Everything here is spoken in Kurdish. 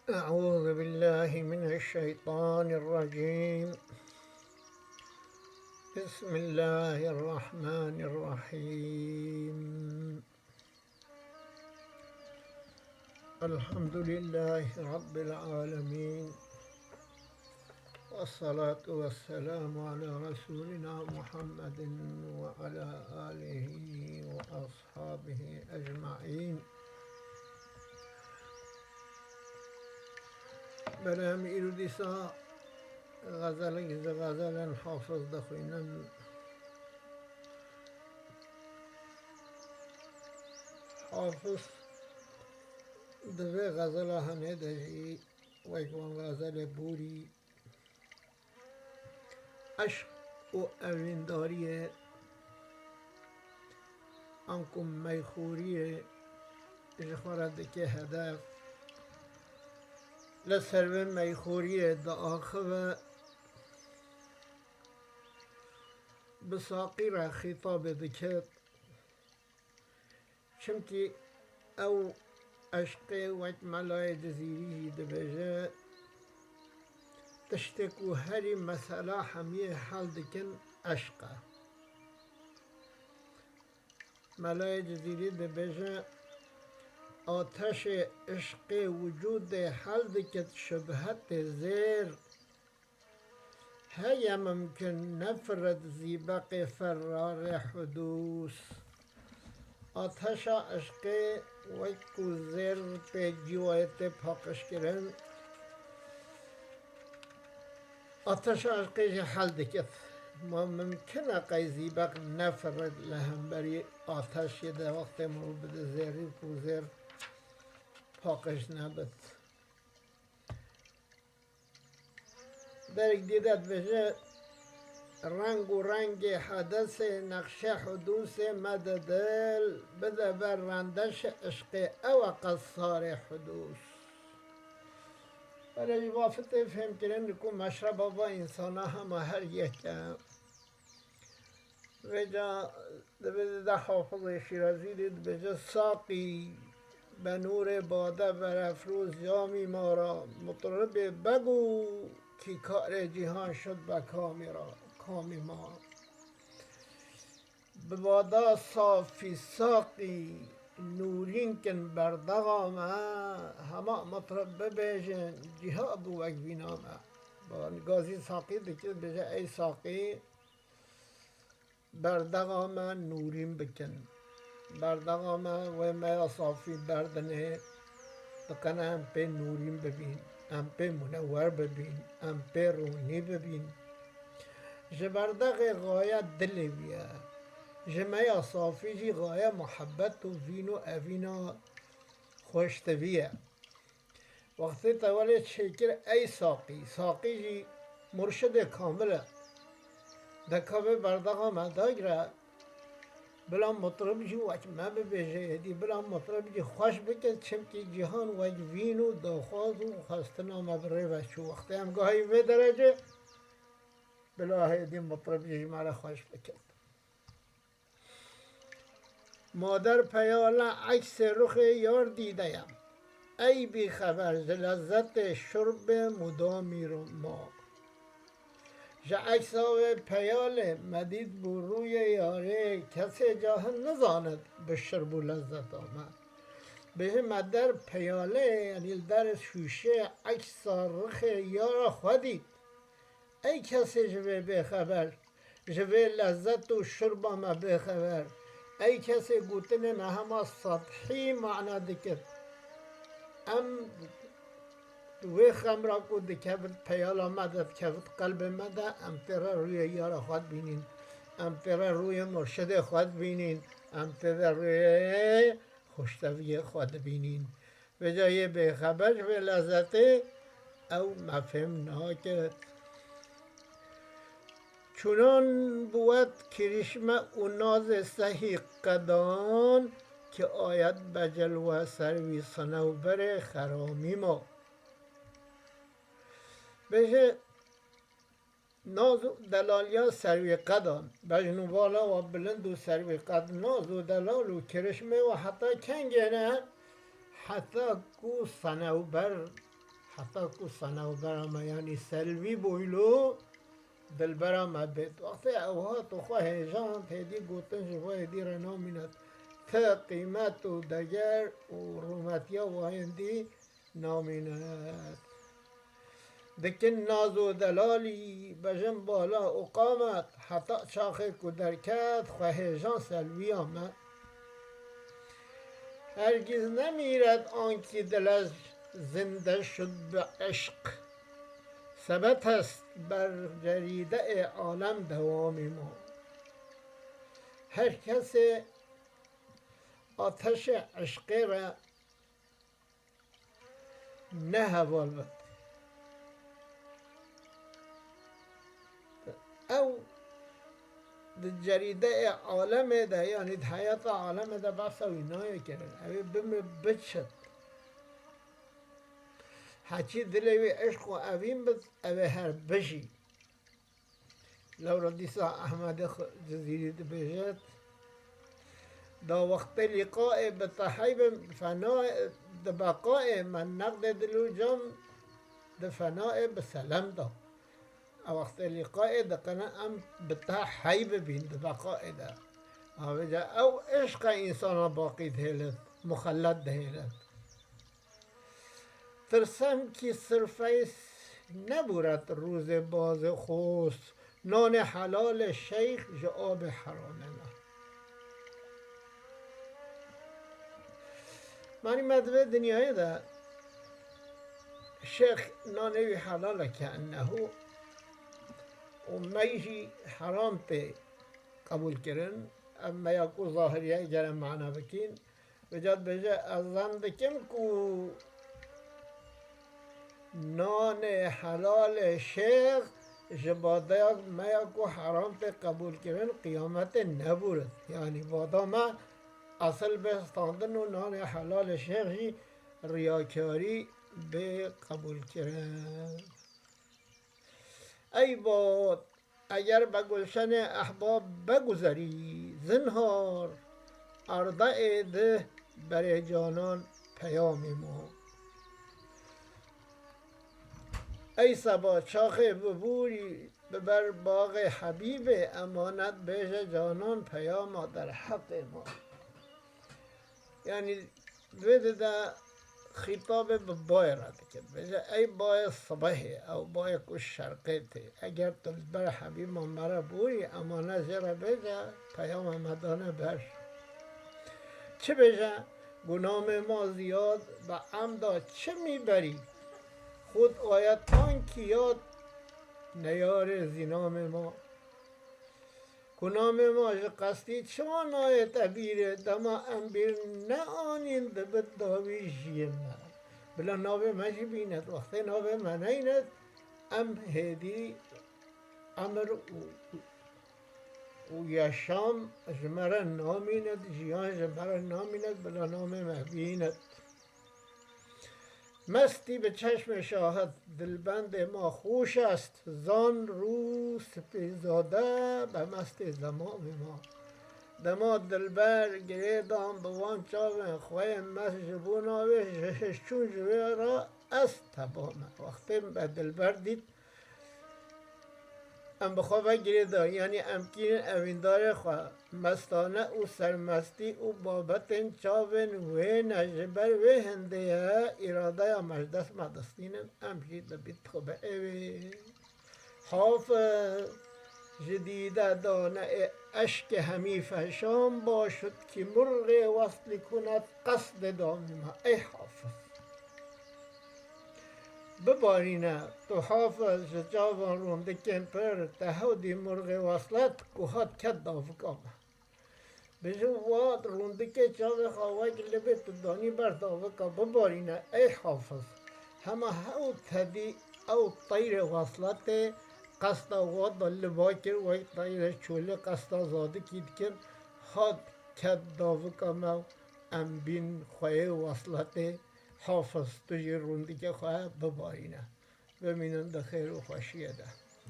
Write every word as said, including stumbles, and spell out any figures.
أعوذ بالله من الشيطان الرجيم. بسم الله الرحمن الرحيم. الحمد لله رب العالمين. والصلاة والسلام على رسولنا محمد وعلى آله وأصحابه أجمعين. Belê em îro dîsa xezelek ji xezelên Hafiz dixwînin. Hafiz di vê xezela hinê de jî wek wan xezelê borî eşq û evîndariyê anku meyxoriyê ji xwe re dike hedef, li ser vê meyxoriyê diaxive, bi Saqî re xîtabê dike. Çimkî ew eşqê wek Melayê Cizîrî jî dibêje, tiştê ku herî mesela hemiyê hel dikin eşq e. Melayê Cizîrî dibêje, ateşê eşqê wicûdê hel dikit şubhetê zêr. Heye mimkin nefirit zîbeqê ferrarê hudûs. Ateşa eşqê wek ku zêr pê cîwayê tê paqijkirin, ateşa eşqê jî hel dikit. Ma mimkin e qey zîbeq nefirit li hemberî ateşê de wextê mirov bide zêrî ku zêr paqij nebit. Derek dî de dibêje, reng û rengê hedesê, nexşe hudûsê me de dil, bide ber rendeşê eşqê, ew e qesarê hudûs. Belê ji va fitê fêhmkirin ku meşreba va însana hema her yek e. Vêca di vê de Hafizê Şîrazî de dibêje, Saqî, be nûrê bade berefroz camî ma ra, mutribê begû kî karê cîhan şud be kamî ra, kamî ma. Bi bada safî Saqî nûrîn kin berdaxa me, hema mutrib bibêjin, cîha bû wek vîna me. Gazî Saqî dikir, dibêje, ey Saqî, berdaxa me nûrîn bikin. Berdaxa me wê meya safî berdinê, diqene em pê nûrîn bibîn, em pê munewer bibîn, em pê ronî bibîn. Ji berdaxê xaye dilê wî ye. Ji meya safî jî xaye muhebbet û vîn û evîna xweştivî ye. Wextê te welê çêkir ey Saqî, Saqî jî murşidê kamil e. Deka vê berdaxa me dagire, bila mutrib jî wek me bibêje êdî, bila mutrib jî xweş bike, çimkî cîhan wek vîn û daxwaz û xwestina me bi rê ve çû. Wextê em gahî vê derecê, bila êdî mutrib jî ji me re xweş bike. Mader peyale eksê ruxê yar dîdeye. Ey bîxeber ji lezzetê şurbê mudamî ro ma. Ji eksa wê peyalê me dît bû rûyê yarê, kesê cahil nizanit bi şirb û lezzeta me. Bêje me der peyalê, yanî li der şûşê eksa ruxê yara xwe dît. Ey kesê ji vê bêxeber, ji vê lezzet û şurba me bêxeber. Ey kesê gotinê me hema sethî mana dikir. Em wê xemra ku dikevit peyala me de, dikevit qelbê me de, em tê re rûyê yara xwe dibînîn. Em tê re rûyê murşidê xwe dibînîn. Em tê de rûyê xweşteviyê xwe dibînîn. Vêca yê bêxeber ji vê lezzetê ew me fêm nakir. Çûnan bi wet kirişme û nazê sehî qedan ki ayet be celwe ser wî sinewberê xeramî ma. Bêje, Naz û delaliya serwîqedan, bejn û bala wa bilind û serwîqed, naz û delal û kirişmê wa heta kengê ne? Heta ku senewber Heta ku senewbera me, yanî Selvî Boylu, dilbera me bêt. Wextê ew hat û xwe hêjand, hêdî gotin ji bo hêdî re namînet. Ti qîmet û deger û rûmetiya wayên dî namînet. Dikin naz û delalî, bejin bala û qamet, heta çaxê ku derket, xwe hêjan Selviya me. Hergiz nemîret an ki dilej zinde şud bi eşq. Sebet hest ber cerîdeê alem dewamî ma. Her kesê ateşê eşqê re ne heval be. Ew di cerîdeyê alemê de, yanî di heyata alemê de behsa wî nayê kirin. Ew ê bimir biçit. Heçî dilê wî eşq û evîn bit, ew ê her bijî. Lewra dîsa Ehmedê xwe Cizîrî dibêjit, da wextê lîqaê bi te hey bi fena, di beqaê me neqdê dil û can di fenaê bi selem da. A wextê lîqaê diqine em bi te hey bibîn di beqaê de. Avêca ew eşqe însana baqî dihêlit, muxellet dihêlit. Tirsem kî sirfeyî nebûret rûzê bazê xos, nanê helalê şeyx ji abê heramê me. Manî me di vê dinyayê de şêx nanê wî helal e ke ennehu û mey jî heram tê qebûl kirin. Em meya ku zahiriyê gere mana bikîn. Vêca dibêje, ez zan dikim ku nanê helalê şêx ji badeya me ya ku heram tê qebûlkirin, qiyametê nebûrit. Yanî bada me esil bê standin û nanê helalê şêx jî riyakarî bê qebûlkirin. Ey bad! Eger be gulşenê ehbab veguzerî, zinhar, ardeê dih berê canan peyamê ma. Ey seba çaxê bibûrî bi ber baxê Hebîbê emanet bêje canan peyama derheqê ma. Yanî vê de, de xîtabê bi bayê re dike. Dibêje, ey bayê sibehê, ew bayê ku şerqê tê. Eger tu li ber Hebîba me re borî, emanet jê re bêje, peyama me dane ber. Çi bêje, gunamê ma ziyad be emda çi mî berî? Xud ayet an ki yad neyarê zînamê ma. Ku namê ma ji qestî çima nayête bîrê, dema em bîr neanîn dibit dawî jiyê me. Bila navê me jî bînet, wextê navê me neynet, em hêdî emir û, û yaşam ji me re namînet, jiyan ji me re namînet, bila namê me bînet. Mestî bi çeşmê şahid, dilbendê ma xûş est, zan rû spîzade be mestê zemamê ma. Dema dilber girêdan bi wan çavên xwe yên mest ji bo navê ji hişçûn ji wê re est teba me. Wextê me dilber dît, em bi xwe ve girêdan, yanî em kînin evîndarê xwe, mestane û sermestî û babetên çavên wê ne, ji ber wê hindê ye îradeya me ji dest me distînin, em jî dibît xwe bi ewê. Hafiz, ji dîde dane ê eşkê hemî feşan ba şut kî murxê weslî kunet qesdê damî me. Ey Hafiz! Bibarîne, tu Hafiz ji çavan rûndikên pir, te hewdî murxê weslet ku hat ket davika me. Bijin wat rûndikê çavê xwe wek libê tu danî ber davika bibarîne, ey Hafiz. Hema hew tedî ew teyrê wesletê qesta wat da liba kir, wek teyrê çolê qesta zadikî dikir, hat ket davika me û em bîn xweyê wesletê. Hafiz, tu jî rûndikê xwe bibarîne. Bimînin di xêr û xweşiyê de.